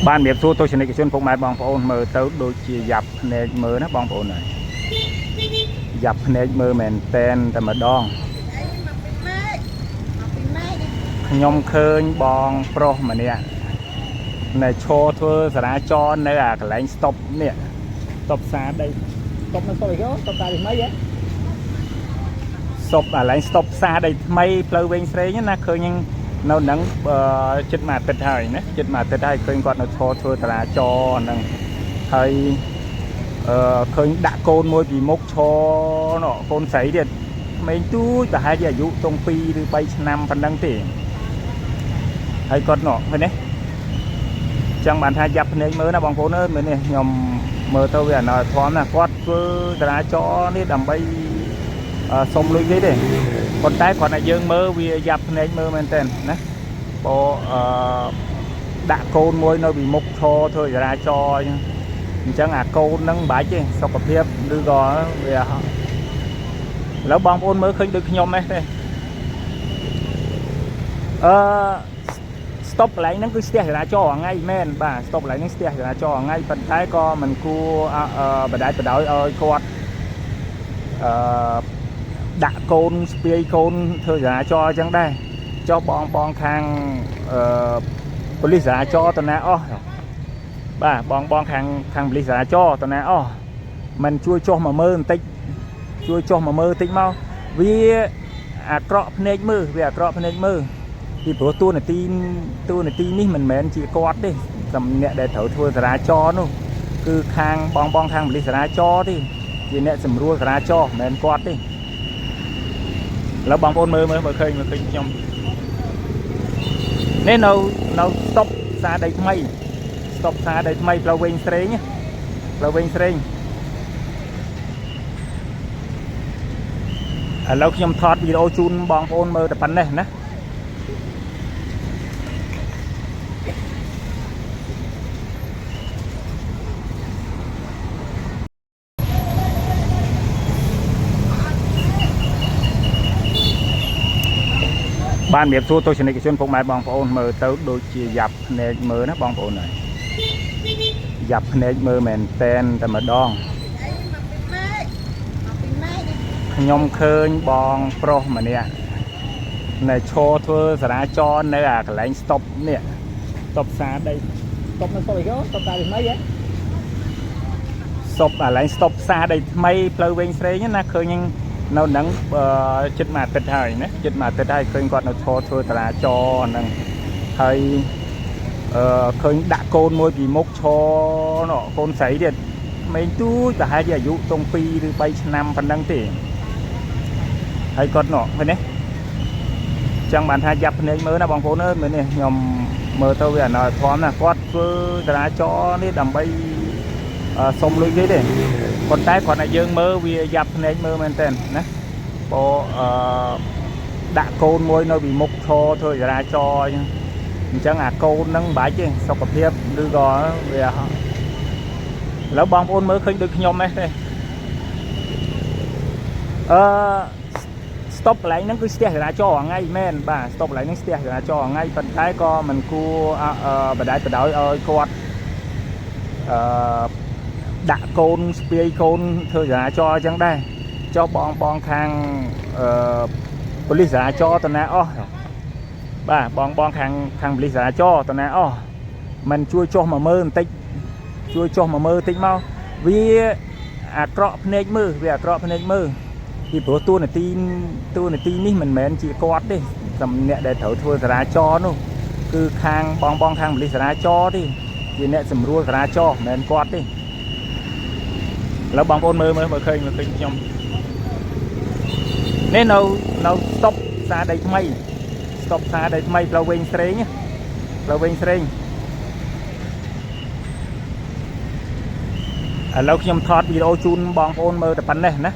បានជំរាបសួរទស្សនិកជនពុកម៉ែបងប្អូនមើលទៅដូចជាយ៉ាប់ភ្នែកមើលណាបងប្អូនហើយយ៉ាប់ភ្នែកមើលមែនតែនតែម្ដង អីមកពីម៉េចមកពីម៉េច ខ្ញុំឃើញបងប្រុសម្នាក់នៅឈរធ្វើសារាចរណ៍នៅអាកន្លែងស្តុបនេះស្តុបសាដីស្តុបនៅស្តុបអីគេស្តុបសាដីថ្មីហ៎ស្តុបអាកន្លែងស្តុបសាដីថ្មីផ្លូវវែងស្រេងណាឃើញនៅហ្នឹងចិត្តមួយអាទិត្យហើយណាចិត្តមួយអាទិត្យហើយឃើញគាត់នៅឈរធ្វើសារាចរណ៍ហ្នឹងហើយឃើញដាក់កូនមួយពីមុខឈរនោះកូនស្រីទៀតក្មេងទូចប្រហែលជាអាយុត្រង់2ឬ3ឆ្នាំប៉ុណ្ណឹងទេ ហើយគាត់នោះឃើញទេចង់បានថាយ៉ាប់ភ្នែកមើលណាបងប្អូនអើយមើលនេះខ្ញុំមើលទៅវាអណោធមណាគាត់ធ្វើចរាចរណ៍នេះដើម្បីសុំលុយគេទេប៉ុន្តែគ្រាន់តែយើងមើលវាយ៉ាប់ភ្នែកមើលមែនទែនណាព្រោះដាក់កូនមួយនៅពីមុខឈរធ្វើចរាចរណ៍អញ្ចឹងអាកូនហ្នឹងមិនបាច់ទេសុខភាពឬក៏វាឥឡូវបងប្អូនមើលឃើញដូចខ្ញុំទេអឺ ស្តុបកន្លែងហ្នឹងគឺស្ទះចរាចរណ៍ថ្ងៃមែនបាទស្តុបកន្លែងហ្នឹងស្ទះចរាចរណ៍ថ្ងៃប៉ុន្តែក៏មិនគួរបដាច់បដោយឲ្យគាត់អឺដាក់កូនស្ពាយកូនធ្វើចរាចរណ៍អញ្ចឹងដែរចុះបងបងខាងអឺប៉ូលីសចរាចរណ៍តណាអស់បាទបងបងខាងខាងប៉ូលីសចរាចរណ៍តណាអស់មិនជួយចុះមកមើលបន្តិចជួយចុះមកមើលបន្តិចមកវាអាក្រក់ភ្នែកមើលវាអាក្រក់ភ្នែកមើល ពីព្រោះតួនាទីតួនាទីនេះមិនមែនជាគាត់ទេសម្រាប់អ្នកដែលត្រូវធ្វើចរាចរណ៍នោះគឺខាងបងបងខាងប៉ូលីសចរាចរណ៍ទេជាអ្នកសម្រួលចរាចរណ៍មិនមែនគាត់ទេឥឡូវបងប្អូនមើលមើលមើលឃើញមើលឃើញខ្ញុំនេះនៅនៅស្តុបផ្សារដីថ្មីស្តុបផ្សារដីថ្មីផ្លូវវែងស្រេងផ្លូវវែងស្រេងឥឡូវខ្ញុំថតវីដេអូជូនបងប្អូនមើលតែប៉ុណ្ណេះណា បានជំរាបសួរទស្សនិកជនពុកម៉ែបងប្អូនមើលទៅដូចជាយ៉ាប់ភ្នែកមើលណាបងប្អូនហើយយ៉ាប់ភ្នែកមើលមែនតែនតែម្ដង អីមកពីម៉េចមកពីម៉េច ខ្ញុំឃើញបងប្រុសម្នាក់នៅឈរធ្វើសារាចរណ៍នៅអាកន្លែងស្តុបនេះស្តុបសាដីស្តុបនៅស្តុបអីគេស្តុបសាដីថ្មីហ៎ស្តុបអាកន្លែងស្តុបសាដីថ្មីផ្លូវវែងស្រេងណាឃើញនៅហ្នឹងចិត្តមួយអាទិត្យហើយណាចិត្តមួយអាទិត្យហើយឃើញគាត់នៅឈរធ្វើចរាចរណ៍ហ្នឹងហើយឃើញដាក់កូនមួយពីមុខឈរនោះកូនស្រីទៀតក្មេងទូចប្រហែលជាអាយុត្រង់2ឬ3ឆ្នាំប៉ុណ្ណឹងទេ ហើយគាត់នោះឃើញទេចង់បានថាយ៉ាប់ភ្នែកមើលណាបងប្អូនអើយមើលនេះខ្ញុំមើលទៅវាអណោធមណាគាត់ធ្វើចរាចរណ៍នេះដើម្បីសុំលុយគេទេប៉ុន្តែគ្រាន់តែយើងមើលវាយ៉ាប់ភ្នែកមើលមែនទែនណាព្រោះដាក់កូនមួយនៅពីមុខឈរធ្វើចរាចរណ៍អញ្ចឹងអញ្ចឹងអាកូនហ្នឹងមិនបាច់ទេសុខភាពឬក៏វាឥឡូវបងប្អូនមើលឃើញដូចខ្ញុំទេអឺ ស្តុបកន្លែងហ្នឹងគឺស្ទះចរាចរណ៍ថ្ងៃមែនបាទស្តុបកន្លែងហ្នឹងស្ទះចរាចរណ៍ថ្ងៃប៉ុន្តែក៏មិនគួរបដាច់បដោយឲ្យគាត់អឺដាក់កូនស្ពាយកូនធ្វើចរាចរណ៍អញ្ចឹងដែរចុះបងបងខាងអឺប៉ូលីសចរាចរណ៍តណាអស់បាទបងបងខាងខាងប៉ូលីសចរាចរណ៍តណាអស់មិនជួយចុះមកមើលបន្តិចជួយចុះមកមើលបន្តិចមកវាអាក្រក់ភ្នែកមើលវាអាក្រក់ភ្នែកមើល ពីព្រោះតួនាទីតួនាទីនេះមិនមែនជាគាត់ទេសម្រាប់អ្នកដែលត្រូវធ្វើចរាចរណ៍នោះគឺខាងបងបងខាងប៉ូលីសចរាចរណ៍ទេជាអ្នកសម្រួលចរាចរណ៍មិនមែនគាត់ទេឥឡូវបងប្អូនមើលមើលមើលឃើញមើលឃើញខ្ញុំនេះនៅនៅស្តុបផ្សារដីថ្មីស្តុបផ្សារដីថ្មីផ្លូវវែងស្រេងផ្លូវវែងស្រេងឥឡូវខ្ញុំថតវីដេអូជូនបងប្អូនមើលតែប៉ុណ្ណេះណា